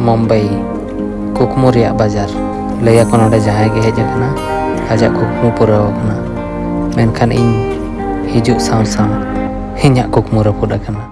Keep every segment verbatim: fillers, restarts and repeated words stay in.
ᱢᱩᱢᱵᱟᱭ, ᱠᱩᱠᱢᱩ ᱨᱮᱭᱟᱜ ᱵᱟᱡᱟᱨ᱾ ᱞᱟᱹᱭᱟᱠᱚ ᱱᱚᱰᱮ ᱡᱟᱦᱟᱸᱭ ᱜᱮ ᱦᱮᱡ ᱟᱠᱟᱱᱟ, ᱟᱡᱟᱜ ᱠᱩᱠᱢᱩ ᱯᱩᱨᱟᱹᱣ ᱟᱠᱟᱱᱟ᱾ ᱢᱮᱱᱠᱷᱟᱱ ᱤᱧ ᱦᱤᱡᱩᱜ ᱥᱟᱶ ᱥᱟᱶ ᱤᱧᱟᱹᱜ ᱠᱩᱠᱢᱩ ᱨᱟᱹᱯᱩᱫ ᱟᱠᱟᱱᱟ᱾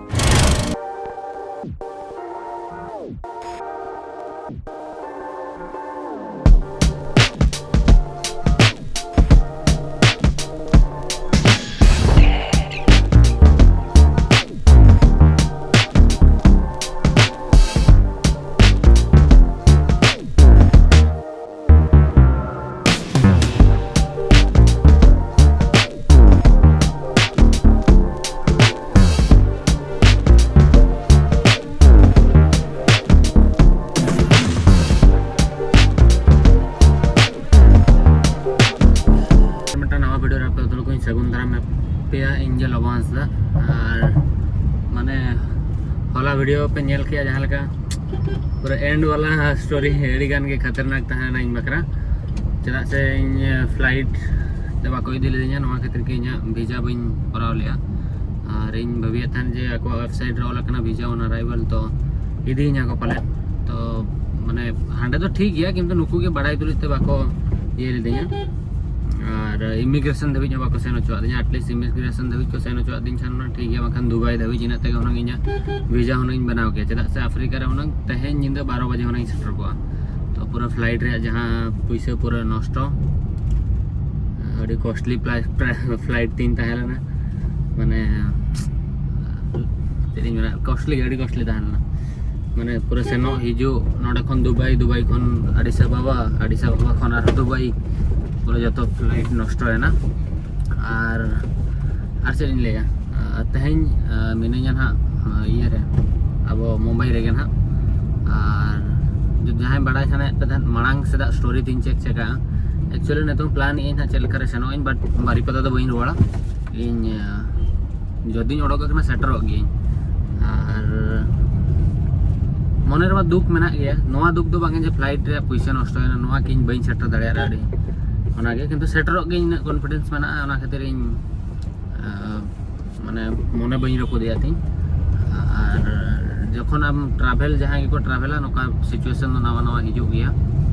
ᱢᱤᱫᱴᱟᱝ ᱱᱟᱣᱟ ᱵᱷᱤᱰᱤᱭᱳ ᱨᱮ ᱟᱯᱮ ᱡᱚᱛᱚ ᱠᱚᱧ ᱥᱟᱹᱜᱩᱱ ᱫᱟᱨᱟᱢ ᱯᱮᱭᱟ᱾ ᱤᱧ ᱜᱮ ᱞᱚᱵᱚ ᱦᱟᱸᱥᱫᱟ᱾ ᱟᱨ ᱢᱟᱱᱮ ᱦᱚᱞᱟ ᱵᱷᱤᱰᱤᱭᱳ ᱯᱮ ᱧᱮᱞ ᱠᱮᱜᱼᱟ, ᱡᱟᱦᱟᱸ ᱞᱮᱠᱟ ᱯᱩᱨᱟᱹ ᱮᱱᱰ ᱵᱟᱞᱟ ᱥᱴᱳᱨᱤ ᱟᱹᱰᱤ ᱜᱟᱱ ᱜᱮ ᱠᱷᱟᱛᱟᱨᱱᱟᱠ ᱛᱟᱦᱮᱸ ᱞᱮᱱᱟ ᱤᱧ ᱵᱟᱠᱷᱨᱟ᱾ ᱪᱮᱫᱟᱜ ᱥᱮ ᱤᱧ ᱯᱷᱞᱟᱭᱤᱴ ᱛᱮ ᱵᱟᱠᱚ ᱤᱫᱤ ᱞᱤᱫᱤᱧᱟ, ᱱᱚᱣᱟ ᱠᱷᱟᱹᱛᱤᱨ ᱜᱮ ᱤᱧᱟᱹᱜ ᱵᱷᱤᱥᱟ ᱵᱟᱹᱧ ᱠᱚᱨᱟᱣ ᱞᱮᱜᱼᱟ᱾ ᱟᱨ ᱤᱧ ᱵᱷᱟᱹᱵᱤᱭᱮᱫ ᱛᱟᱦᱮᱱ ᱡᱮ ᱟᱠᱚᱣᱟᱜ ᱣᱮᱵᱥᱟᱭᱤᱴ ᱨᱮ ᱚᱞ ᱟᱠᱟᱱᱟ visa on arrival, ᱛᱚ ᱤᱫᱤᱭᱤᱧᱟ ᱠᱚ ᱯᱟᱞᱮ᱾ ᱛᱚ ᱢᱟᱱᱮ ᱦᱟᱸᱰᱮ ᱫᱚ ᱴᱷᱤᱠ ᱜᱮᱭᱟ, ᱠᱤᱱᱛᱩ ᱱᱩᱠᱩ ᱜᱮ ᱵᱟᱲᱟᱭ ᱛᱩᱞᱩᱡ ᱛᱮ ᱵᱟᱠᱚ ᱤᱭᱟᱹ ᱞᱤᱫᱤᱧᱟ᱾ ᱟᱨ ᱤᱢᱤᱜᱨᱮᱥᱚᱱ ᱫᱷᱟᱹᱵᱤᱡ ᱦᱚᱸ ᱵᱟᱠᱚ ᱥᱮᱱ ᱦᱚᱪᱚᱣᱟᱫᱤᱧᱟ᱾ ᱟᱴᱞᱤᱥᱴ ᱤᱢᱤᱜᱨᱮᱥᱚᱱ ᱫᱷᱟᱹᱵᱤᱡ ᱠᱚ ᱥᱮᱱ ᱦᱚᱪᱚᱣᱟᱫᱤᱧ ᱠᱷᱟᱱ ᱢᱟ ᱴᱷᱤᱠ ᱜᱮᱭᱟ, ᱵᱟᱝᱠᱷᱟᱱ ᱫᱩᱵᱟᱭ ᱫᱷᱟᱹᱵᱤᱡ ᱤᱱᱟᱹᱜ ᱛᱮᱜᱮ ᱦᱩᱱᱟᱹᱝ ᱤᱧᱟᱹᱜ ᱵᱷᱤᱥᱟ ᱦᱩᱱᱟᱹᱝ ᱤᱧ ᱵᱮᱱᱟᱣ ᱠᱮᱭᱟ᱾ ᱪᱮᱫᱟᱜ ᱥᱮ ᱟᱯᱷᱨᱤᱠᱟ ᱨᱮ ᱦᱩᱱᱟᱹᱝ ᱛᱮᱦᱮᱧ ᱧᱤᱫᱟᱹ ᱵᱟᱨᱚ ᱵᱟᱡᱮ ᱦᱩᱱᱟᱹᱝ ᱤᱧ ᱥᱮᱴᱮᱨ ᱠᱚᱜᱼᱟ᱾ ᱛᱚ ᱯᱩᱨᱟᱹ ᱯᱷᱞᱟᱭᱤᱴ ᱨᱮᱭᱟᱜ ᱡᱟᱦᱟᱸ ᱯᱩᱭᱥᱟᱹ ᱯᱩᱨᱟᱹ ᱱᱚᱥᱴᱚ᱾ ᱟᱹᱰᱤ ᱠᱚᱥᱴᱞᱤ ᱯᱷᱞᱟᱭᱤᱴ ᱛᱤᱧ ᱛᱟᱦᱮᱸ ᱞᱮᱱᱟ, ᱢᱟᱱᱮ ᱪᱮᱫ ᱤᱧ ᱢᱮᱱᱟ, ᱠᱚᱥᱴᱞᱤ, ᱟᱹᱰᱤ ᱠᱚᱥᱴᱞᱤ ᱛᱟᱦᱮᱸ ᱞᱮᱱᱟ᱾ ᱢᱟᱱᱮ ᱯᱩᱨᱟᱹ ᱥᱮᱱᱚᱜ ᱦᱤᱡᱩᱜ, ᱱᱚᱸᱰᱮ ᱠᱷᱚᱱ ᱫᱩᱵᱟᱭ, ᱫᱩᱵᱟᱭ ᱠᱷᱚᱱ ᱟᱹᱰᱤᱥ ᱟᱵᱟᱵᱟ, ᱟᱹᱰᱤᱥ ᱟᱵᱟᱵᱟ ᱠᱷᱚᱱ ᱟᱨᱦᱚᱸ ᱫᱩᱵᱟᱭ, ᱯᱩᱨᱟᱹ ᱡᱚᱛᱚ ᱯᱷᱞᱟᱭᱤᱴ ᱱᱚᱥᱴᱚᱭᱮᱱᱟ᱾ ᱟᱨ ᱟᱨ ᱪᱮᱫ ᱤᱧ ᱞᱟᱹᱭᱟ, ᱟᱨ ᱛᱮᱦᱮᱧ ᱟᱨ ᱢᱤᱱᱟᱹᱧᱟ ᱱᱟᱦᱟᱜ ᱤᱭᱟᱹ ᱨᱮ, ᱟᱵᱚ ᱢᱩᱢᱵᱟᱭ ᱨᱮᱜᱮ ᱱᱟᱦᱟᱜ᱾ ᱟᱨ ᱡᱟᱦᱟᱸᱭ ᱵᱟᱲᱟᱭ ᱥᱟᱱᱟᱭᱮᱫ ᱯᱮ ᱛᱟᱦᱮᱸᱫ ᱢᱟᱲᱟᱝ ᱥᱮᱫᱟᱜ ᱥᱴᱳᱨᱤ ᱛᱤᱧ ᱪᱮᱫ ᱪᱮᱠᱟᱜᱼᱟ, ᱮᱠᱪᱩᱭᱮᱞᱤ ᱱᱤᱛᱚᱝ ᱯᱞᱟᱱ ᱮᱫ ᱟᱹᱧ ᱦᱟᱸᱜ ᱪᱮᱫ ᱞᱮᱠᱟᱨᱮ ᱥᱮᱱᱚᱜ ᱟᱹᱧ, ᱵᱟᱴ ᱵᱟᱨᱤᱯᱟᱫᱟ ᱫᱚ ᱵᱟᱹᱧ ᱨᱩᱣᱟᱹᱲᱟ᱾ ᱤᱧ ᱟᱨ, ᱡᱚᱫᱤᱧ ᱚᱰᱚᱠ ᱟᱠᱟᱱᱟ ᱥᱮᱴᱮᱨᱚᱜ ᱜᱤᱭᱟᱹᱧ᱾ ᱟᱨ ᱢᱚᱱᱮ ᱨᱮᱢᱟ ᱫᱩᱠ ᱢᱮᱱᱟᱜ ᱜᱮᱭᱟ, ᱱᱚᱣᱟ ᱫᱩᱠ ᱫᱚ ᱵᱟᱝ ᱡᱮ ᱯᱷᱞᱟᱭᱤᱴ ᱨᱮᱭᱟᱜ ᱯᱩᱭᱥᱟᱹ ᱱᱚᱥᱴᱚᱭᱮᱱᱟ, ᱱᱚᱣᱟ ᱠᱤ ᱤᱧ ᱵᱟᱹᱧ ᱥᱮᱴᱮᱨ ᱫᱟᱲᱮᱭᱟᱜᱼᱟ ᱟᱹᱰᱤ, ᱚᱱᱟᱜᱮ᱾ ᱠᱤᱱᱛᱩ ᱥᱮᱴᱮᱨᱚᱜ ᱜᱤᱭᱟᱹᱧ, ᱤᱱᱟᱹᱜ ᱠᱚᱱᱯᱷᱤᱰᱮᱱᱥ ᱢᱮᱱᱟᱜᱼᱟ, ᱚᱱᱟ ᱠᱷᱟᱹᱛᱤᱨ ᱤᱧ ᱟᱨ, ᱢᱟᱱᱮ ᱢᱚᱱᱮ ᱵᱟᱹᱧ ᱨᱟᱹᱯᱩᱫᱮᱜᱼᱟ ᱛᱤᱧ᱾ ᱟᱨ ᱡᱚᱠᱷᱚᱱ ᱟᱢ ᱴᱨᱟᱵᱷᱮᱞ, ᱡᱟᱦᱟᱸᱭ ᱜᱮᱠᱚ ᱴᱨᱟᱵᱷᱮᱞᱟ, ᱱᱚᱝᱠᱟ ᱥᱤᱪᱩᱭᱮᱥᱚᱱ ᱫᱚ ᱱᱟᱣᱟ ᱱᱟᱣᱟ ᱦᱤᱡᱩᱜ ᱜᱮᱭᱟ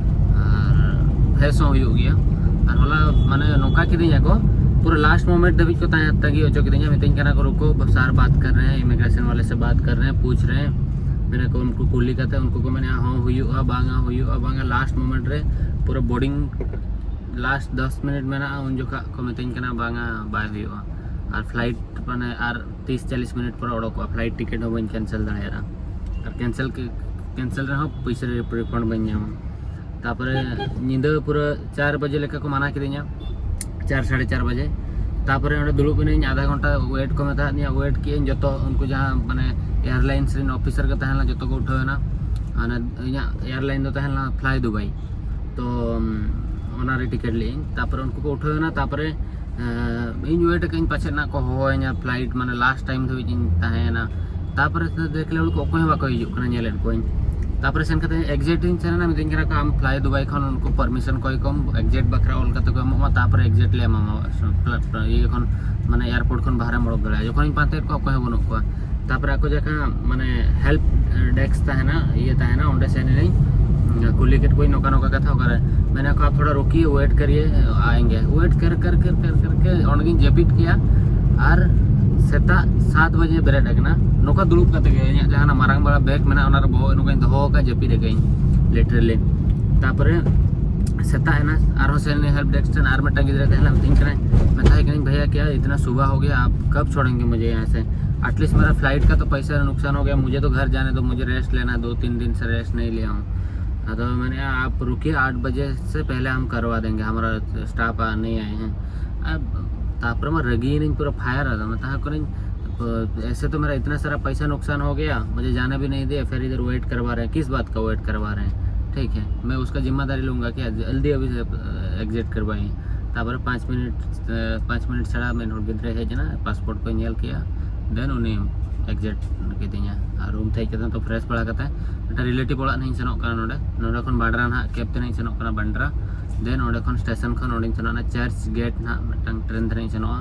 ᱟᱨ ᱯᱷᱮᱥ ᱦᱚᱸ ᱦᱩᱭᱩᱜ ᱜᱮᱭᱟ᱾ ᱟᱨ ᱦᱚᱞᱟ ᱢᱟᱱᱮ ᱱᱚᱝᱠᱟ ᱠᱤᱫᱤᱧᱟ ᱠᱚ, ᱯᱩᱨᱟᱹ ᱞᱟᱥᱴ ᱢᱳᱢᱮᱱᱴ ᱫᱷᱟᱹᱵᱤᱡ ᱠᱚ ᱛᱟᱦᱮᱸ ᱛᱟᱹᱜᱤ ᱦᱚᱪᱚ ᱠᱤᱫᱤᱧᱟ᱾ ᱢᱤᱛᱟᱹᱧ ᱠᱟᱱᱟ ᱠᱚ, "ᱨᱩᱠᱳ, ᱥᱟᱨ ᱵᱟᱛ ᱠᱟᱨ ᱨᱮ ᱦᱮᱸ, ᱤᱢᱤᱜᱨᱮᱥᱚᱱ ᱣᱟᱞᱮ ᱥᱮ ᱵᱟᱛ ᱠᱟᱨ ᱨᱮ ᱦᱮᱸ, ᱯᱩᱪᱷ ᱨᱮ ᱦᱮᱸ᱾" ᱢᱮᱱᱟ ᱠᱚ, ᱩᱱᱠᱩ ᱠᱩᱞᱤ ᱠᱟᱛᱮ ᱩᱱᱠᱩ ᱠᱚ ᱢᱮᱱᱟ, "ᱦᱚᱸ ᱦᱩᱭᱩᱜᱼᱟ, ᱵᱟᱝᱟ, ᱦᱩᱭᱩᱜᱼᱟ, ᱵᱟᱝᱟ᱾" ᱞᱟᱥᱴ ᱢᱳᱢᱮᱱᱴ ᱨᱮ ᱯᱩᱨᱟᱹ ᱵᱳᱨᱰᱤᱝ ᱞᱟᱥᱴ ᱫᱚᱥ ᱢᱤᱱᱤᱴ ᱢᱮᱱᱟᱜᱼᱟ, ᱩᱱ ᱡᱚᱠᱷᱟ ᱠᱚ ᱢᱤᱛᱟᱹᱧ ᱠᱟᱱᱟ, "ᱵᱟᱝᱟ, ᱵᱟᱭ ᱦᱩᱭᱩᱜᱼᱟ, ᱟᱨ ᱯᱷᱞᱟᱭᱤᱴ ᱢᱟᱱᱮ ᱟᱨ ᱛᱤᱥ ᱪᱟᱞᱤᱥ ᱢᱤᱱᱤᱴ ᱯᱚᱨᱮ ᱚᱰᱚᱠᱚᱜᱼᱟ, ᱯᱷᱞᱟᱭᱤᱴ ᱴᱤᱠᱤᱴ ᱦᱚᱸ ᱵᱟᱹᱧ ᱠᱮᱱᱥᱮᱞ ᱫᱟᱲᱮᱭᱟᱜᱼᱟ, ᱟᱨ ᱠᱮᱱᱥᱮᱞ ᱠᱮᱱᱥᱮᱞ ᱨᱮᱦᱚᱸ ᱯᱩᱭᱥᱟᱹ ᱨᱤᱯᱷᱟᱱᱰ ᱵᱟᱹᱧ ᱧᱟᱢᱟ᱾" ᱛᱟᱯᱚᱨᱮ ᱧᱤᱫᱟᱹ ᱯᱩᱨᱟᱹ ᱪᱟᱨ ᱵᱟᱡᱮ ᱞᱮᱠᱟ ᱠᱚ ᱢᱟᱱᱟ ᱠᱤᱫᱤᱧᱟ, ᱪᱟᱨ ᱥᱟᱲᱮ ᱪᱟᱨ ᱵᱟᱡᱮ᱾ ᱛᱟᱯᱚᱨᱮ ᱚᱸᱰᱮ ᱫᱩᱲᱩᱵ ᱮᱱᱟᱹᱧ, ᱟᱫᱷᱟ ᱜᱷᱚᱱᱴᱟ ᱣᱮᱴ ᱠᱚ ᱢᱮᱛᱟᱫᱤᱧᱟ, ᱣᱮᱴ ᱠᱮᱫᱟᱹᱧ᱾ ᱡᱚᱛᱚ ᱩᱱᱠᱩ ᱡᱟᱦᱟᱸ ᱢᱟᱱᱮ ᱮᱭᱟᱨᱞᱟᱭᱤᱱᱥ ᱨᱮᱱ ᱚᱯᱷᱤᱥᱟᱨ ᱠᱚ ᱛᱟᱦᱮᱸ ᱞᱮᱱᱟ, ᱡᱚᱛᱚ ᱠᱚ ᱩᱴᱷᱟᱹᱣ ᱮᱱᱟ᱾ ᱢᱟᱱᱮ ᱤᱧᱟᱹᱜ ᱮᱭᱟᱨᱞᱟᱭᱤᱱ ᱫᱚ ᱛᱟᱦᱮᱸ ᱞᱮᱱᱟ ᱯᱷᱞᱟᱭ ᱫᱩᱵᱟᱭ᱾ ᱛᱚ ᱚᱱᱟᱨᱮ ᱴᱤᱠᱤᱴ ᱞᱮᱫᱟᱹᱧ᱾ ᱛᱟᱯᱚᱨᱮ ᱩᱱᱠᱩ ᱠᱚ ᱩᱴᱷᱟᱹᱣ ᱮᱱᱟ᱾ ᱛᱟᱯᱚᱨᱮ ᱤᱧ ᱣᱮᱴ ᱟᱠᱟᱫᱟᱹᱧ ᱯᱟᱪᱮᱫ ᱱᱟᱜ ᱠᱚ ᱦᱚᱦᱚᱣᱟᱹᱧᱟ ᱯᱷᱞᱟᱭᱤᱴ, ᱢᱟᱱᱮ ᱞᱟᱥᱴ ᱴᱟᱭᱤᱢ ᱫᱷᱟᱹᱵᱤᱡ ᱤᱧ ᱛᱟᱦᱮᱸᱭᱮᱱᱟ᱾ ᱛᱟᱯᱚᱨᱮ ᱫᱮᱠᱷ ᱞᱮ ᱚᱠᱚᱭ ᱦᱚᱸ ᱵᱟᱠᱚ ᱦᱤᱡᱩᱜ ᱠᱟᱱᱟ, ᱧᱮᱞᱮᱫ ᱠᱚᱣᱟᱹᱧ᱾ ᱛᱟᱯᱚᱨᱮ ᱥᱮᱱ ᱠᱟᱛᱮ ᱮᱠᱡᱤᱴ ᱤᱧ ᱥᱮᱱ ᱮᱱᱟ, ᱢᱤᱛᱟᱹᱧ ᱠᱟᱱᱟ ᱠᱚ, "ᱟᱢ ᱯᱷᱞᱟᱭ ᱫᱩᱵᱟᱭ ᱠᱷᱚᱱ ᱩᱱᱠᱩ ᱯᱟᱨᱢᱤᱥᱚᱱ ᱠᱚᱭ ᱠᱚᱢ, ᱮᱠᱡᱤᱴ ᱵᱟᱠᱷᱨᱟ ᱚᱞ ᱠᱟᱛᱮ ᱠᱚ ᱮᱢᱚᱜ ᱢᱟ, ᱛᱟᱯᱚᱨᱮ ᱮᱠᱡᱤᱴ ᱞᱮ ᱮᱢᱟᱢᱟ, ᱯᱞᱟᱴ-, ᱤᱭᱟᱹ ᱠᱷᱚᱱ, ᱢᱟᱱᱮ ᱮᱭᱟᱨᱯᱳᱨᱴ ᱠᱷᱚᱱ ᱵᱟᱦᱨᱮᱢ ᱚᱰᱚᱠ ᱫᱟᱲᱮᱭᱟᱜᱼᱟ᱾" ᱡᱚᱠᱷᱚᱱᱤᱧ ᱯᱟᱱᱛᱮᱭᱮᱫ ᱠᱚᱣᱟ, ᱚᱠᱚᱭ ᱦᱚᱸ ᱵᱟᱹᱱᱩᱜ ᱠᱚᱣᱟ᱾ ᱛᱟᱯᱚᱨᱮ ᱟᱠᱚ ᱡᱟᱦᱟᱸ ᱢᱟᱱᱮ ᱦᱮᱞᱯ ᱰᱮᱥᱠ ᱛᱟᱦᱮᱱᱟ, ᱤᱭᱟᱹ ᱛᱟᱦᱮᱱᱟ, ᱚᱸᱰᱮ ᱥᱮᱱ ᱮᱱᱟᱹᱧ, ᱠᱩᱞᱤ ᱠᱮᱫ ᱠᱚᱣᱟᱧ, "ᱱᱚᱝᱠᱟ ᱱᱚᱝᱠᱟ ᱠᱟᱛᱷᱟ ᱚᱠᱟᱨᱮ?" ᱢᱮᱱᱟ ᱠᱚ, "ᱟᱯ ᱛᱷᱚᱲᱟ ᱨᱩᱠᱤᱭᱮ, ᱣᱮᱴ ᱠᱟᱨᱤᱭᱮ, ᱟᱭᱮᱝᱜᱮ᱾" ᱣᱮᱴ ᱠᱟᱨ ᱠᱟᱨ ᱠᱟᱨ ᱠᱟᱨ ᱠᱟᱨ ᱠᱮ ᱚᱸᱰᱮ ᱜᱤᱧ ᱡᱟᱹᱯᱤᱫ ᱠᱮᱜᱼᱟ᱾ ᱟᱨ ᱥᱮᱛᱟᱜ ᱥᱟᱛ ᱵᱟᱡᱮ ᱵᱮᱨᱮᱫ ᱟᱠᱟᱱᱟ, ᱱᱚᱝᱠᱟ ᱫᱩᱲᱩᱵ ᱠᱟᱛᱮ ᱜᱮ᱾ ᱤᱧᱟᱹᱜ ᱡᱟᱦᱟᱸ ᱢᱟᱨᱟᱝ ᱵᱟᱲᱟ ᱵᱮᱜᱽ ᱢᱮᱱᱟᱜᱼᱟ, ᱚᱱᱟ ᱨᱮ ᱵᱚᱦᱚᱜ ᱱᱚᱝᱠᱟᱧ ᱫᱚᱦᱚ ᱟᱠᱟᱫ, ᱡᱟᱹᱯᱤᱫ ᱟᱠᱟᱫᱟᱹᱧ ᱞᱤᱴᱟᱨᱮᱞᱤ᱾ ᱛᱟᱯᱚᱨᱮ ᱥᱮᱛᱟᱜ ᱮᱱᱟ, ᱟᱨᱦᱚᱸ ᱥᱮᱱ ᱮᱱᱟᱹᱧ ᱦᱮᱞᱯ ᱰᱮᱥᱠ ᱴᱷᱮᱱ, ᱟᱨ ᱢᱤᱫᱴᱟᱝ ᱜᱤᱫᱽᱨᱟᱹ ᱛᱟᱦᱮᱸ ᱞᱮᱱᱟ, ᱢᱮᱛᱟᱭ ᱠᱟᱹᱱᱟᱹᱧ, "ᱵᱷᱟᱭᱭᱟ, ᱠᱭᱟ ᱤᱛᱱᱟ ᱥᱩᱵᱷᱟ ᱦᱳ ᱜᱟᱭᱟ, ᱟᱯ ᱠᱟᱵ ᱪᱷᱳᱲᱮᱝᱜᱮ ᱢᱩᱡᱷᱮ ᱭᱟᱦᱟᱸ ᱥᱮ? ᱮᱴᱞᱤᱥᱴ ᱢᱮᱨᱟ ᱯᱷᱞᱟᱭᱤᱴ ᱠᱟ ᱛᱚ ᱯᱟᱭᱥᱟ ᱱᱩᱠᱥᱟᱱ ᱦᱳ ᱜᱟᱭᱟ, ᱢᱩᱡᱷᱮ ᱛᱚ ᱜᱷᱟᱨ ᱡᱟᱱᱮ ᱫᱳ, ᱢᱩᱡᱷᱮ ᱨᱮᱥᱴ ᱞᱮᱱᱟ ᱦᱟᱭ, ᱫᱳ ᱛᱤᱱ ᱫᱤᱱ ᱥᱮ ᱨᱮᱥᱴ ᱱᱟᱦᱤᱸ ᱞᱤᱭᱟ ᱦᱩᱸ᱾ ᱟᱫᱚ ᱢᱮᱱᱮᱫᱼᱟ, ᱟᱯ ᱨᱩᱠᱤᱭᱮ, ᱟᱴ ᱵᱟᱡᱮ ᱥᱮ ᱯᱮᱦᱞᱮ ᱦᱟᱢ ᱠᱟᱨᱣᱟ ᱫᱮᱝᱜᱮ, ᱦᱟᱢᱟᱨᱟ ᱥᱴᱟᱯ ᱱᱟᱦᱤᱸ ᱟᱭᱮ ᱦᱮᱸ᱾" ᱟᱨ ᱛᱟᱯᱚᱨᱮ ᱢᱟ ᱨᱟᱹᱜᱤᱭᱮᱱᱟᱹᱧ, ᱯᱩᱨᱟᱹ ᱯᱷᱟᱭᱟᱨ᱾ ᱟᱫᱚ ᱢᱮᱛᱟ ᱠᱚ ᱠᱟᱹᱱᱟᱹᱧ, "ᱮᱥᱮ ᱛᱚ ᱢᱮᱨᱟ ᱤᱛᱱᱟ ᱥᱟᱨᱟ ᱯᱟᱭᱥᱟ ᱱᱩᱠᱥᱟᱱ ᱦᱳ ᱜᱟᱭᱟ, ᱢᱩᱡᱷᱮ ᱡᱟᱱᱮ ᱵᱷᱤ ᱱᱟᱦᱤᱸ ᱫᱤᱭᱟ, ᱯᱷᱤᱨ ᱤᱫᱷᱟᱨ ᱣᱮᱴ ᱠᱟᱨᱣᱟ ᱨᱟᱦᱮ ᱦᱮᱸ, ᱠᱤᱥ ᱵᱟᱛ ᱠᱟ ᱣᱮᱴ ᱠᱟᱨᱣᱟ ᱨᱟᱦᱮ ᱦᱮᱸ, ᱴᱷᱤᱠ ᱦᱮᱸ, ᱢᱮ ᱩᱥᱠᱟ ᱡᱤᱢᱢᱮᱫᱟᱨᱤ ᱞᱩᱝᱜᱟ ᱠᱤ ᱡᱚᱞᱫᱤ ᱟᱵᱷᱤ ᱥᱮ ᱮᱠᱡᱤᱴ ᱠᱟᱨᱣᱟᱭᱮ᱾" ᱛᱟᱯᱚᱨᱮ ᱯᱟᱸᱪ ᱢᱤᱱᱤᱴ, ᱯᱟᱸᱪ ᱢᱤᱱᱤᱴ ᱪᱷᱟᱲᱟ ᱢᱤᱫ ᱦᱚᱲ ᱜᱤᱫᱽᱨᱟᱹᱭ ᱦᱮᱡ ᱮᱱᱟ, ᱯᱟᱥᱯᱳᱨᱴ ᱠᱚᱭ ᱧᱮᱞ ᱠᱮᱜᱼᱟ, ᱫᱮᱱ ᱩᱱᱤ ᱮᱠᱡᱤᱴ ᱠᱤᱫᱤᱧᱟ᱾ ᱟᱨ ᱨᱩᱢ ᱛᱮ ᱦᱮᱡ ᱠᱟᱛᱮ ᱛᱚ ᱯᱷᱨᱮᱥ ᱵᱟᱲᱟ ᱠᱟᱛᱮ ᱢᱤᱫᱴᱟᱝ ᱨᱤᱞᱮᱴᱤᱵᱽ ᱚᱲᱟᱜ ᱱᱟᱦᱟᱜ ᱤᱧ ᱥᱮᱱᱚᱜ ᱠᱟᱱᱟ᱾ ᱱᱚᱰᱮ, ᱱᱚᱰᱮ ᱠᱷᱚᱱ ᱵᱟᱱᱰᱨᱟ ᱱᱟᱦᱟᱜ ᱠᱮᱵᱽ ᱛᱮ ᱱᱟᱦᱟᱜ ᱤᱧ ᱥᱮᱱᱚᱜ ᱠᱟᱱᱟ ᱵᱟᱱᱰᱨᱟ᱾ ᱫᱮᱱ ᱚᱸᱰᱮ ᱠᱷᱚᱱ ᱥᱴᱮᱥᱚᱱ ᱠᱷᱚᱱ ᱚᱸᱰᱮᱧ ᱥᱮᱱᱚᱜᱼᱟ ᱪᱟᱨᱪ ᱜᱮᱴ ᱱᱟᱦᱟᱜ, ᱢᱤᱫᱴᱟᱝ ᱴᱨᱮᱱ ᱛᱮ ᱱᱟᱦᱟᱜ ᱤᱧ ᱥᱮᱱᱚᱜᱼᱟ᱾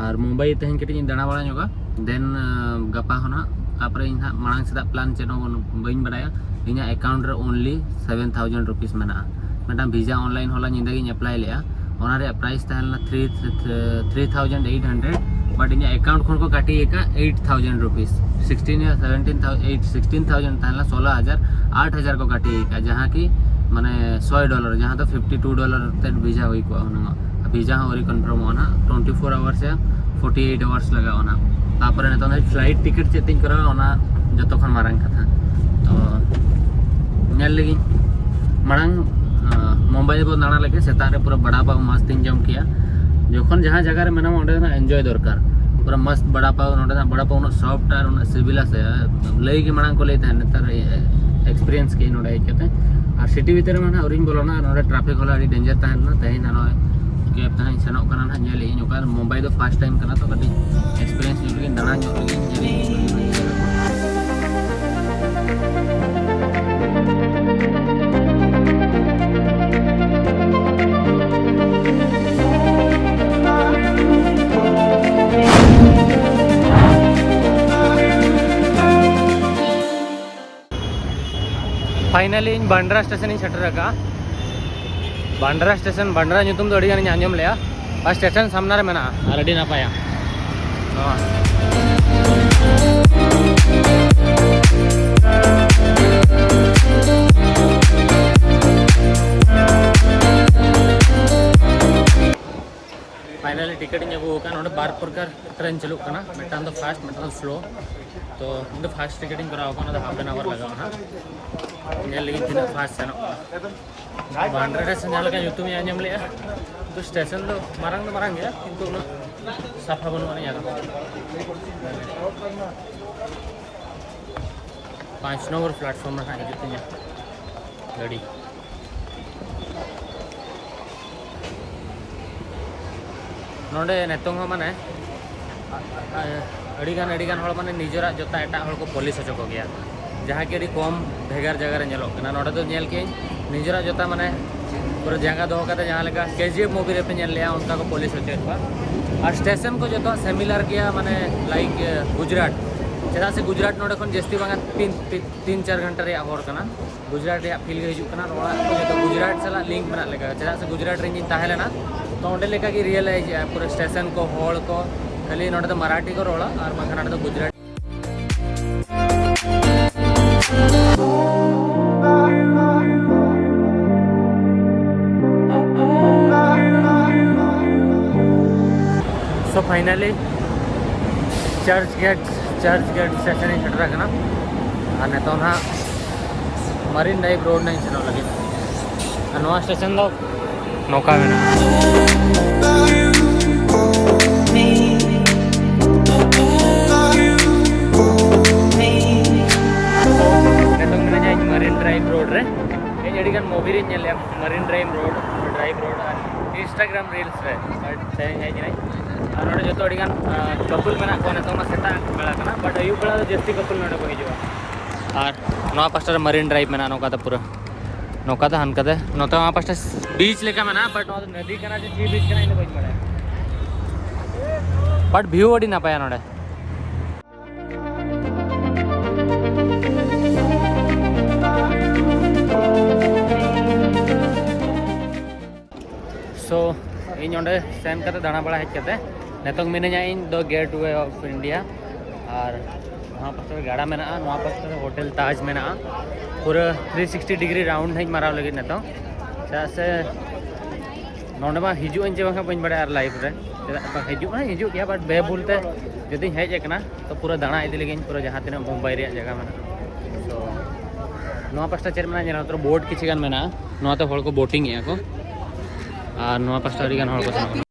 ᱟᱨ ᱢᱩᱢᱵᱟᱭ ᱛᱮᱦᱮᱧ ᱠᱟᱹᱴᱤᱡ ᱤᱧ ᱫᱟᱬᱟ ᱵᱟᱲᱟ ᱧᱚᱜᱟ᱾ ᱫᱮᱱ ᱜᱟᱯᱟ ᱦᱚᱸ ᱱᱟᱦᱟᱜ ᱛᱟᱯᱚᱨᱮ ᱤᱧ ᱦᱟᱸᱜ ᱢᱟᱲᱟᱝ ᱥᱮᱫᱟᱜ ᱯᱞᱟᱱ ᱪᱮᱫ ᱦᱚᱸ ᱵᱟᱹᱱᱩᱜ, ᱵᱟᱹᱧ ᱵᱟᱲᱟᱭᱟ᱾ ᱤᱧᱟᱹᱜ ᱮᱠᱟᱣᱩᱱᱴ ᱨᱮ ᱳᱱᱞᱤ ᱥᱮᱵᱷᱮᱱ ᱛᱷᱟᱣᱡᱮᱱᱰ ᱨᱩᱯᱤᱥ ᱢᱮᱱᱟᱜᱼᱟ᱾ ᱢᱤᱫᱴᱟᱝ ᱵᱷᱤᱥᱟ ᱚᱱᱞᱟᱭᱤᱱ ᱦᱚᱞᱟ ᱧᱤᱫᱟᱹ ᱜᱤᱧ ᱮᱯᱞᱟᱭ ᱞᱮᱫᱼᱟ, ᱚᱱᱟ ᱨᱮᱭᱟᱜ ᱯᱨᱟᱭᱤᱥ ᱛᱟᱦᱮᱸ ᱞᱮᱱᱟ three three thousand eight hundred, ᱵᱟᱴ ᱤᱧᱟᱹᱜ ᱮᱠᱟᱣᱩᱱᱴ ᱠᱷᱚᱱ ᱠᱚ ᱠᱟᱹᱴᱤ ᱟᱠᱟᱫ ᱮᱭᱤᱴ ᱛᱷᱟᱣᱡᱮᱱᱰ ᱨᱩᱯᱤᱥ᱾ ᱥᱤᱠᱥᱴᱤᱱ ᱭᱟ seventeen thousand eight sixteen thousand ᱛᱟᱦᱮᱸ ᱞᱮᱱᱟ, ᱥᱳᱞᱳ ᱦᱟᱡᱟᱨ ᱟᱴ ᱦᱟᱡᱟᱨ ᱠᱚ ᱠᱟᱹᱴᱤ ᱟᱠᱟᱫ, ᱡᱟᱦᱟᱸ ᱠᱤ ᱢᱟᱱᱮ ᱥᱚᱭ ᱰᱚᱞᱟᱨ, ᱡᱟᱦᱟᱸ ᱫᱚ ᱯᱷᱤᱯᱴᱤ ᱴᱩ ᱰᱚᱞᱟᱨ ᱛᱮ ᱵᱷᱤᱥᱟ ᱦᱩᱭ ᱠᱚᱜᱼᱟ ᱦᱩᱱᱟᱹᱝ᱾ ᱵᱷᱤᱥᱟ ᱦᱚᱸ ᱟᱹᱣᱨᱤ ᱠᱚᱱᱯᱷᱟᱨᱢᱚᱜᱼᱟ ᱱᱟᱦᱟᱜ, ᱴᱩᱭᱮᱱᱴᱤ ᱯᱷᱳᱨ ᱟᱣᱟᱨᱥ ᱭᱟ ᱯᱷᱳᱨᱴᱤ ᱮᱭᱤᱴ ᱟᱣᱟᱨᱥ ᱞᱟᱜᱟᱜᱼᱟ ᱱᱟᱦᱟᱜ᱾ ᱛᱟᱯᱚᱨᱮ ᱱᱤᱛᱚᱝ ᱫᱚ ᱯᱷᱞᱟᱭᱤᱴ ᱴᱤᱠᱤᱴ ᱪᱮᱫ ᱛᱤᱧ ᱠᱚᱨᱟᱣᱟ, ᱚᱱᱟ ᱡᱚᱛᱚ ᱠᱷᱚᱱ ᱢᱟᱨᱟᱝ ᱠᱟᱛᱷᱟ᱾ ᱛᱚ ᱧᱮᱞ ᱞᱮᱜᱤᱧ ᱢᱟᱲᱟᱝ, ᱟᱸ, ᱢᱩᱢᱵᱟᱭ ᱨᱮᱵᱚ ᱫᱟᱬᱟ ᱞᱮᱜᱮ, ᱥᱮᱛᱟᱜ ᱨᱮ ᱯᱩᱨᱟᱹ ᱵᱟᱲᱟ ᱯᱟᱣ ᱢᱟᱥᱛᱤᱧ ᱡᱚᱢ ᱠᱮᱜᱼᱟ᱾ ᱡᱚᱠᱷᱚᱱ ᱡᱟᱦᱟᱸ ᱡᱟᱭᱜᱟ ᱨᱮ ᱢᱮᱱᱟᱢᱟ, ᱚᱸᱰᱮᱱᱟᱜ ᱮᱱᱡᱚᱭ ᱫᱚᱨᱠᱟᱨ᱾ ᱯᱩᱨᱟᱹ ᱢᱟᱥᱛ ᱵᱟᱲᱟ ᱯᱟᱣ, ᱱᱚᱸᱰᱮᱱᱟᱜ ᱵᱟᱲᱟ ᱯᱟᱣ ᱩᱱᱟᱹᱜ ᱥᱚᱯᱷᱴ ᱟᱨ ᱩᱱᱟᱹᱜ ᱥᱤᱵᱤᱞᱟ ᱥᱮ, ᱞᱟᱹᱭ ᱜᱮ ᱢᱟᱲᱟᱝ ᱠᱚ ᱞᱟᱹᱭ ᱛᱟᱦᱮᱸᱫ, ᱱᱮᱛᱟᱨ ᱮᱠᱥᱯᱤᱨᱤᱭᱮᱱᱥ ᱠᱮᱜᱼᱟᱹᱧ ᱱᱚᱸᱰᱮ ᱦᱮᱡ ᱠᱟᱛᱮ᱾ ᱟᱨ ᱥᱤᱴᱤ ᱵᱷᱤᱛᱤᱨ ᱨᱮᱢᱟ ᱱᱟᱦᱟᱜ ᱟᱹᱣᱨᱤᱧ ᱵᱚᱞᱚᱱᱟ, ᱱᱚᱸᱰᱮ ᱴᱨᱟᱯᱷᱤᱠ ᱦᱚᱞᱟ ᱟᱹᱰᱤ ᱰᱮᱧᱡᱟᱨ ᱛᱟᱦᱮᱸ ᱞᱮᱱᱟ᱾ ᱛᱮᱦᱮᱧ ᱱᱚᱜᱼᱚᱭ ᱠᱮᱵᱽ ᱛᱮ ᱦᱟᱸᱜ ᱤᱧ ᱥᱮᱱᱚᱜ ᱠᱟᱱᱟ ᱱᱟᱦᱟᱜ, ᱧᱮᱞ ᱮᱜᱼᱟᱹᱧ ᱚᱠᱟ ᱢᱩᱢᱵᱟᱭ ᱫᱚ ᱯᱷᱟᱥᱴ ᱴᱟᱭᱤᱢ ᱠᱟᱱᱟ, ᱛᱚ ᱠᱟᱹᱴᱤᱡ ᱮᱠᱥᱯᱤᱨᱤᱭᱮᱱᱥ ᱧᱚᱜ ᱞᱮᱜᱤᱧ, ᱧᱮᱞ ᱮᱜᱼᱟᱹᱧ᱾ ᱯᱷᱟᱭᱱᱟᱞᱤ ᱤᱧ ᱵᱟᱱᱰᱨᱟ ᱥᱴᱮᱥᱚᱱ ᱤᱧ ᱥᱮᱴᱮᱨ ᱟᱠᱟᱫᱼᱟ᱾ ᱵᱟᱱᱰᱨᱟ ᱥᱴᱮᱥᱚᱱ, ᱵᱟᱱᱰᱨᱟ ᱧᱩᱛᱩᱢ ᱫᱚ ᱟᱹᱰᱤ ᱜᱟᱱᱤᱧ ᱟᱸᱡᱚᱢ ᱞᱮᱜᱼᱟ, ᱟᱨ ᱥᱴᱮᱥᱚᱱ ᱥᱟᱢᱱᱟ ᱨᱮ ᱢᱮᱱᱟᱜᱼᱟ, ᱟᱨ ᱟᱹᱰᱤ ᱱᱟᱯᱟᱭᱟ ᱱᱚᱣᱟ᱾ ᱯᱷᱟᱭᱱᱟᱞᱤ ᱴᱤᱠᱤᱴ ᱤᱧ ᱟᱹᱜᱩ ᱟᱠᱟᱫᱼᱟ᱾ ᱱᱚᱰᱮ ᱵᱟᱨ ᱯᱨᱚᱠᱟᱨ ᱴᱨᱮᱱ ᱪᱟᱹᱞᱩᱜ ᱠᱟᱱᱟ, ᱢᱤᱫᱴᱟᱝ ᱫᱚ ᱯᱷᱟᱥᱴ, ᱢᱤᱫᱴᱟᱝ ᱫᱚ ᱥᱞᱳ᱾ ᱛᱚ ᱤᱧ ᱫᱚ ᱯᱷᱟᱥᱴ ᱴᱤᱠᱤᱴ ᱤᱧ ᱠᱚᱨᱟᱣ ᱟᱠᱟᱫᱼᱟ, ᱚᱱᱟ ᱫᱚ ᱦᱟᱯ ᱮᱱ ᱟᱣᱟᱨ ᱞᱟᱜᱟᱜᱼᱟ ᱱᱟᱦᱟᱜ᱾ ᱧᱮᱞ ᱞᱟᱹᱜᱤᱫ ᱛᱤᱱᱟᱹᱜ ᱯᱷᱟᱥᱴ ᱥᱮᱱᱚᱜ ᱠᱟᱱᱟ᱾ ᱵᱟᱱᱰᱨᱟ ᱥᱴᱮᱥᱚᱱ ᱡᱟᱦᱟᱸ ᱞᱮᱠᱟ ᱧᱩᱛᱩᱢ ᱤᱧ ᱟᱸᱡᱚᱢ ᱞᱮᱜᱼᱟ, ᱠᱤᱱᱛᱩ ᱥᱴᱮᱥᱚᱱ ᱫᱚ ᱢᱟᱨᱟᱝ ᱫᱚ ᱢᱟᱨᱟᱝ ᱜᱮᱭᱟ, ᱠᱤᱱᱛᱩ ᱩᱱᱟᱹᱜ ᱥᱟᱯᱷᱟ ᱵᱟᱹᱱᱩᱜ ᱟᱹᱱᱤᱡ ᱟᱨ᱾ ᱯᱟᱸᱪ ᱱᱚᱢᱵᱚᱨ ᱯᱞᱟᱴᱯᱷᱚᱨᱢ ᱨᱮ ᱦᱟᱸᱜ ᱦᱤᱡᱩᱜ ᱛᱤᱧᱟᱹ ᱜᱟᱹᱰᱤ᱾ ᱱᱚᱰᱮ ᱱᱤᱛᱚᱝ ᱦᱚᱸ ᱢᱟᱱᱮ, ᱟ-, ᱟ-, ᱟᱹᱰᱤᱜᱟᱱ, ᱟᱹᱰᱤᱜᱟᱱ ᱦᱚᱲ ᱢᱟᱱᱮ ᱱᱤᱡᱮᱨᱟᱜ ᱡᱩᱛᱟ ᱮᱴᱟᱜ ᱦᱚᱲ ᱠᱚ ᱯᱚᱞᱤᱥ ᱦᱚᱪᱚ ᱠᱚᱜᱮᱭᱟ, ᱡᱟᱦᱟᱸ ᱠᱤ ᱟᱹᱰᱤ ᱠᱚᱢ ᱵᱷᱮᱜᱟᱨ ᱡᱟᱭᱜᱟ ᱨᱮ ᱧᱮᱞᱚᱜ ᱠᱟᱱᱟ᱾ ᱱᱚᱰᱮ ᱫᱚ ᱧᱮᱞ ᱠᱮᱜᱼᱟᱹᱧ ᱱᱤᱡᱮᱨᱟᱜ ᱡᱩᱛᱟ ᱢᱟᱱᱮ ᱯᱩᱨᱟᱹ ᱡᱟᱸᱜᱟ ᱫᱚᱦᱚ ᱠᱟᱛᱮ, ᱡᱟᱦᱟᱸ ᱞᱮᱠᱟ ᱠᱮ ᱡᱤ ᱮᱯᱷ ᱢᱩᱵᱷᱤ ᱨᱮᱯᱮ ᱧᱮᱞ ᱞᱮᱜᱼᱟ, ᱚᱱᱠᱟ ᱠᱚ ᱯᱚᱞᱤᱥ ᱦᱚᱪᱚᱭᱮᱫ ᱠᱚᱣᱟ᱾ ᱟᱨ ᱥᱴᱮᱥᱚᱱ ᱠᱚ ᱡᱚᱛᱚᱣᱟᱜ ᱥᱤᱢᱤᱞᱟᱨ ᱜᱮᱭᱟ, ᱢᱟᱱᱮ ᱞᱟᱭᱤᱠ, ᱮ, ᱜᱩᱡᱽᱨᱟᱴ᱾ ᱪᱮᱫᱟᱜ ᱥᱮ ᱜᱩᱡᱽᱨᱟᱴ ᱱᱚᱰᱮ ᱠᱷᱚᱱ ᱡᱟᱹᱥᱛᱤ ᱵᱟᱝᱟ ᱛᱤᱱ ᱛᱤᱱ ᱛᱤᱱ ᱪᱟᱨ ᱜᱷᱚᱱᱴᱟ ᱨᱮᱭᱟᱜ ᱦᱚᱨ ᱠᱟᱱᱟ᱾ ᱜᱩᱡᱽᱨᱟᱴ ᱨᱮᱭᱟᱜ ᱯᱷᱤᱞ ᱜᱮ ᱦᱤᱡᱩᱜ ᱠᱟᱱᱟ᱾ ᱱᱚᱣᱟ ᱠᱚ ᱡᱚᱛᱚ ᱜᱩᱡᱽᱨᱟᱴ ᱥᱟᱞᱟᱜ ᱞᱤᱝᱠ ᱢᱮᱱᱟᱜ ᱞᱮᱠᱟ, ᱪᱮᱫᱟᱜ ᱥᱮ ᱜᱩᱡᱽᱨᱟᱴ ᱨᱮ ᱤᱧᱤᱧ ᱛᱟᱦᱮᱸ ᱞᱮᱱᱟ᱾ ᱛᱚ ᱚᱸᱰᱮ ᱞᱮᱠᱟ ᱜᱮ ᱨᱤᱭᱮᱞᱟᱭᱤᱡᱽ ᱮᱜᱼᱟ, ᱯᱩᱨᱟᱹ ᱥᱴᱮᱥᱚᱱ ᱠᱚ, ᱦᱚᱲ ᱠᱚ, ᱠᱷᱟᱹᱞᱤ ᱱᱚᱰᱮ ᱫᱚ ᱢᱟᱨᱟᱴᱷᱤ ᱠᱚ ᱨᱚᱲᱟ ᱟᱨ ᱵᱟᱝᱠᱷᱟᱱ ᱱᱚᱰᱮ ᱫᱚ Gujarat. So finally church gate, church gate station ᱤᱧ ᱥᱮᱴᱮᱨ ᱟᱠᱟᱱᱟ᱾ ᱟᱨ ᱱᱤᱛᱚᱜ ᱱᱟᱦᱟᱜ ᱢᱟᱨᱤᱱ ᱰᱨᱟᱭᱤᱵᱷ ᱨᱳᱰ ᱱᱟᱦᱟᱜ ᱤᱧ ᱥᱮᱱᱚᱜ ᱞᱟᱹᱜᱤᱫ᱾ ᱟᱨ ᱱᱚᱣᱟ ᱥᱴᱮᱥᱚᱱ ᱫᱚ ᱱᱚᱝᱠᱟ ᱢᱮᱱᱟᱜᱼᱟ᱾ ᱱᱤᱛᱚᱝ ᱢᱮᱱᱟᱹᱧᱟ ᱤᱧ ᱢᱟᱨᱤᱱ ᱰᱨᱟᱭᱤᱵᱷ ᱨᱳᱰ ᱨᱮ᱾ ᱤᱧ ᱟᱹᱰᱤᱜᱟᱱ movie ᱨᱤᱧ ᱧᱮᱞ ᱞᱮᱜᱼᱟ marine drive road, drive road ᱟᱨ Instagram reels ᱨᱮ᱾ But ᱛᱮᱦᱮᱧ ᱦᱮᱡ ᱮᱱᱟᱹᱧ᱾ ᱟᱨ ᱱᱚᱰᱮ ᱡᱚᱛᱚ ᱟᱹᱰᱤᱜᱟᱱ, ᱟᱸ, couple ᱢᱮᱱᱟᱜ ᱠᱚᱣᱟ᱾ ᱱᱤᱛᱚᱝ ᱢᱟ ᱥᱮᱛᱟᱜ ᱵᱮᱲᱟ ᱠᱟᱱᱟ, but ᱟᱹᱭᱩᱵ ᱵᱮᱲᱟ ᱫᱚ ᱡᱟᱹᱥᱛᱤ couple ᱱᱚᱰᱮ ᱠᱚ ᱦᱤᱡᱩᱜᱼᱟ᱾ ᱟᱨ ᱱᱚᱣᱟ ᱯᱟᱥᱴᱟ ᱨᱮ ᱢᱟᱨᱤᱱ ᱰᱨᱟᱭᱤᱵᱷ ᱢᱮᱱᱟᱜᱼᱟ, ᱱᱚᱝᱠᱟ ᱫᱚ ᱯᱩᱨᱟᱹ, ᱱᱚᱝᱠᱟ ᱫᱚ ᱦᱟᱱᱠᱟ ᱛᱮ, ᱱᱚᱛᱮ ᱱᱚᱣᱟ ᱯᱟᱥᱴᱟ beach ᱞᱮᱠᱟ ᱢᱮᱱᱟᱜᱼᱟ, but ᱱᱚᱣᱟ ᱫᱚ ᱱᱚᱫᱤ ᱠᱟᱱᱟ ᱥᱮ ᱪᱮᱫ beach ᱠᱟᱱᱟ, ᱤᱧ ᱫᱚ ᱵᱟᱹᱧ ᱵᱟᱲᱟᱭᱟ᱾ But view ᱟᱹᱰᱤ ᱱᱟᱯᱟᱭᱟ ᱱᱚᱰᱮ᱾ So ᱤᱧ ᱚᱸᱰᱮ ᱥᱮᱱ ᱠᱟᱛᱮ, ᱫᱟᱬᱟ ᱵᱟᱲᱟ ᱦᱮᱡ ᱠᱟᱛᱮ, ᱱᱤᱛᱚᱝ ᱢᱤᱱᱟᱹᱧᱟ ᱤᱧ ᱫᱚ Gateway of India᱾ ᱟᱨ ᱱᱚᱣᱟ ᱯᱟᱥᱴᱟ ᱨᱮ ᱜᱟᱰᱟ ᱢᱮᱱᱟᱜᱼᱟ, ᱱᱚᱣᱟ ᱯᱟᱥᱴᱟ ᱨᱮ ᱦᱳᱴᱮᱞ ᱛᱟᱡᱽ ᱢᱮᱱᱟᱜᱼᱟ᱾ ᱯᱩᱨᱟᱹ three sixty degree round ᱦᱟᱸᱜ ᱤᱧ ᱢᱟᱨᱟᱣ ᱞᱟᱹᱜᱤᱫ ᱱᱤᱛᱚᱝ, ᱪᱮᱫᱟᱜ ᱥᱮ ᱱᱚᱰᱮ ᱢᱟ ᱦᱤᱡᱩᱜ ᱟᱹᱧ ᱪᱮ ᱵᱟᱝ ᱦᱟᱸᱜ ᱵᱟᱹᱧ ᱵᱟᱲᱟᱭᱟ ᱟᱨ life ᱨᱮ᱾ ᱪᱮᱫᱟᱜ ᱵᱟᱝ ᱦᱤᱡᱩᱜ ᱢᱟ ᱦᱤᱡᱩᱜ ᱜᱮᱭᱟ, but ᱵᱮᱵᱷᱩᱞ ᱛᱮ ᱡᱩᱫᱤᱧ ᱦᱮᱡ ᱟᱠᱟᱱᱟ, ᱛᱚ ᱯᱩᱨᱟᱹ ᱫᱟᱬᱟ ᱤᱫᱤ ᱞᱟᱹᱜᱤᱫ ᱯᱩᱨᱟᱹ ᱡᱟᱦᱟᱸ ᱛᱤᱱᱟᱹᱜ ᱢᱩᱢᱵᱟᱭ ᱨᱮᱭᱟᱜ ᱡᱟᱭᱜᱟ ᱢᱮᱱᱟᱜᱼᱟ᱾ So ᱱᱚᱣᱟ ᱯᱟᱥᱴᱟ ᱪᱮᱫ ᱢᱮᱱᱟᱜᱼᱟ ᱧᱮᱞ ᱢᱮ, ᱛᱚ boat ᱠᱤᱪᱷᱩ ᱜᱟᱱ ᱢᱮᱱᱟᱜᱼᱟ, ᱱᱚᱣᱟᱛᱮ ᱦᱚᱲ ᱠᱚ boating ᱮᱫᱼᱟ ᱠᱚ᱾ ᱟᱨ ᱱᱚᱣᱟ ᱯᱟᱥᱴᱟ ᱟᱹᱰᱤ ᱜᱟᱱ ᱦᱚᱲ ᱠᱚ ᱥᱮᱱᱚᱜ ᱠᱟᱱᱟ᱾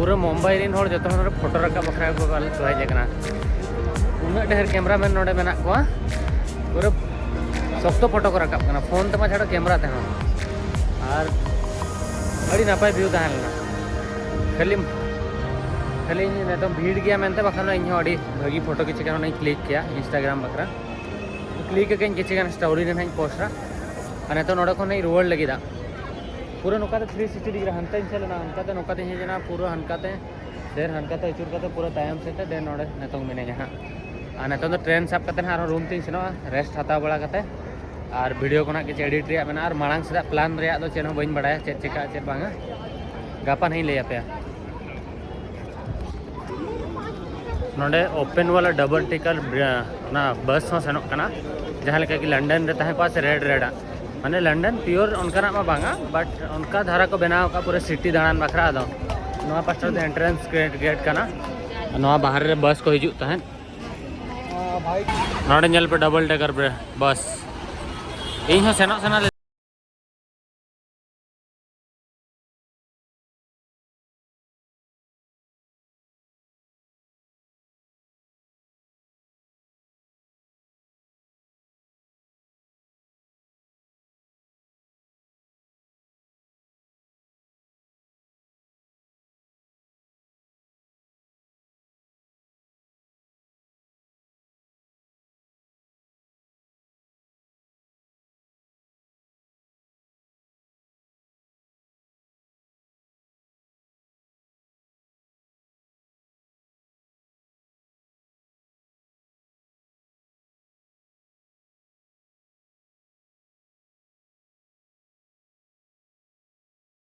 ᱯᱩᱨᱟᱹ ᱢᱩᱢᱵᱟᱭ ᱨᱮᱱ ᱦᱚᱲ ᱡᱚᱛᱚ ᱦᱚᱲ ᱱᱚᱰᱮ ᱯᱷᱳᱴᱳ ᱨᱟᱠᱟᱵ ᱵᱟᱠᱷᱨᱟ ᱠᱚ ᱦᱮᱡ ᱟᱠᱟᱱᱟ᱾ ᱩᱱᱟᱹᱜ ᱰᱷᱮᱨ ᱠᱮᱢᱨᱟᱢᱮᱱ ᱱᱚᱰᱮ ᱢᱮᱱᱟᱜ ᱠᱚᱣᱟ, ᱯᱩᱨᱟᱹ ᱥᱚᱠᱛᱚ ᱯᱷᱳᱴᱳ ᱠᱚ ᱨᱟᱠᱟᱵ ᱠᱟᱱᱟ, ᱯᱷᱳᱱ ᱛᱮᱢᱟ ᱪᱷᱟᱲᱟ ᱠᱮᱢᱨᱟ ᱛᱮᱦᱚᱸ᱾ ᱟᱨ ᱟᱹᱰᱤ ᱱᱟᱯᱟᱭ ᱵᱷᱤᱭᱩ ᱛᱟᱦᱮᱸ ᱞᱮᱱᱟ᱾ ᱠᱷᱟᱹᱞᱤ ᱠᱷᱟᱹᱞᱤ ᱤᱧ ᱱᱤᱛᱚᱝ ᱵᱷᱤᱲ ᱜᱮᱭᱟ ᱢᱮᱱᱛᱮ, ᱵᱟᱠᱷᱟᱱ ᱫᱚ ᱤᱧᱦᱚᱸ ᱟᱹᱰᱤ ᱵᱷᱟᱹᱜᱤ ᱯᱷᱳᱴᱳ ᱠᱤᱪᱷᱩ ᱜᱟᱱ ᱚᱸᱰᱮᱧ ᱠᱞᱤᱠ ᱠᱮᱭᱟ ᱤᱱᱥᱴᱟᱜᱨᱟᱢ ᱵᱟᱠᱷᱨᱟ᱾ ᱠᱞᱤᱠ ᱟᱠᱟᱫᱟᱹᱧ ᱠᱤᱪᱷᱩ ᱜᱟᱱ ᱥᱴᱳᱨᱤ ᱨᱮ ᱱᱟᱦᱟᱜ ᱤᱧ ᱯᱳᱥᱴᱟ᱾ ᱟᱨ ᱱᱤᱛᱚᱜ ᱱᱚᱰᱮ ᱠᱷᱚᱱ ᱤᱧ ᱨᱩᱣᱟᱹᱲ ᱞᱟᱹᱜᱤᱫᱟ᱾ ᱯᱩᱨᱟᱹ ᱱᱚᱝᱠᱟ ᱛᱮ ᱛᱷᱨᱤ ᱥᱤᱠᱥᱴᱤ ᱰᱤᱜᱽᱨᱤ, ᱦᱟᱱᱛᱮᱧ ᱪᱟᱞᱟᱣ ᱞᱮᱱᱟ, ᱦᱟᱱᱠᱟᱛᱮᱧ ᱦᱮᱡ ᱮᱱᱟ, ᱯᱩᱨᱟᱹ ᱦᱟᱱᱠᱟᱛᱮ ᱰᱷᱮᱨ ᱦᱟᱱᱠᱟᱛᱮ ᱟᱹᱪᱩᱨ ᱠᱟᱛᱮ ᱯᱩᱨᱟᱹ ᱛᱟᱭᱚᱢ ᱥᱮᱫ ᱛᱮ ᱰᱷᱮᱨ ᱱᱚᱰᱮ ᱱᱤᱛᱚᱝ ᱢᱤᱱᱟᱹᱧᱟ ᱦᱟᱸᱜ᱾ ᱟᱨ ᱱᱤᱛᱚᱝ ᱫᱚ ᱴᱨᱮᱱ ᱥᱟᱵ ᱠᱟᱛᱮ ᱦᱟᱸᱜ ᱟᱨᱦᱚᱸ ᱨᱩᱢ ᱛᱤᱧ ᱥᱮᱱᱚᱜᱼᱟ, ᱨᱮᱥᱴ ᱦᱟᱛᱟᱣ ᱵᱟᱲᱟ ᱠᱟᱛᱮ᱾ ᱟᱨ ᱵᱷᱤᱰᱤᱭᱳ ᱠᱚ ᱱᱟᱜ ᱠᱤᱪᱷᱩ ᱮᱰᱤᱴ ᱨᱮᱭᱟᱜ ᱢᱮᱱᱟᱜᱼᱟ, ᱟᱨ ᱢᱟᱲᱟᱝ ᱥᱮᱫᱟᱜ ᱯᱞᱟᱱ ᱨᱮᱭᱟᱜ ᱫᱚ ᱪᱮᱫ ᱦᱚᱸ ᱵᱟᱹᱧ ᱵᱟᱲᱟᱭᱟ, ᱪᱮᱫ ᱪᱤᱠᱟᱹᱜᱼᱟ ᱪᱮᱫ ᱵᱟᱝᱟ, ᱜᱟᱯᱟ ᱱᱟᱦᱟᱜ ᱤᱧ ᱞᱟᱹᱭ ᱟᱯᱮᱭᱟ᱾ ᱱᱚᱰᱮ ᱳᱯᱮᱱ ᱣᱟᱞᱟ ᱰᱟᱵᱚᱞ ᱴᱮᱠᱟᱨ ᱵᱨ-, ᱚᱱᱟ ᱵᱟᱥ ᱦᱚᱸ ᱥᱮᱱᱚᱜ ᱠᱟᱱᱟ, ᱡᱟᱦᱟᱸ ᱞᱮᱠᱟ ᱠᱤ ᱞᱚᱱᱰᱚᱱ ᱨᱮ ᱛᱟᱦᱮᱸ ᱠᱚᱜᱼᱟ ᱥᱮ ᱨᱮᱰ ᱨᱮᱰᱟᱜ, ᱢᱟᱱᱮ ᱞᱚᱱᱰᱚᱱ ᱯᱤᱭᱳᱨ ᱚᱱᱠᱟᱱᱟᱜ ᱢᱟ ᱵᱟᱝᱟ, ᱵᱟᱴ ᱚᱱᱠᱟ ᱫᱷᱟᱨᱟ ᱠᱚ ᱵᱮᱱᱟᱣ ᱟᱠᱟᱫ ᱯᱩᱨᱟᱹ ᱥᱤᱴᱤ ᱫᱟᱬᱟᱱ ᱵᱟᱠᱷᱨᱟ᱾ ᱟᱫᱚ ᱱᱚᱣᱟ ᱯᱟᱥᱴᱟ ᱫᱚ ᱮᱱᱴᱨᱟᱱᱥ ᱜᱮᱴ, ᱜᱮᱴ ᱠᱟᱱᱟ, ᱱᱚᱣᱟ ᱵᱟᱦᱨᱮ ᱨᱮ ᱵᱟᱥ ᱠᱚ ᱦᱤᱡᱩᱜ ᱛᱟᱦᱮᱸᱫ᱾ ᱱᱚᱰᱮ ᱧᱮᱞ ᱯᱮ, ᱰᱟᱵᱚᱞ ᱴᱮᱠᱟᱨ ᱵᱨᱮ-, ᱵᱟᱥ᱾ ᱤᱧ ᱦᱚᱸ ᱥᱮᱱᱚᱜ ᱥᱟᱱᱟ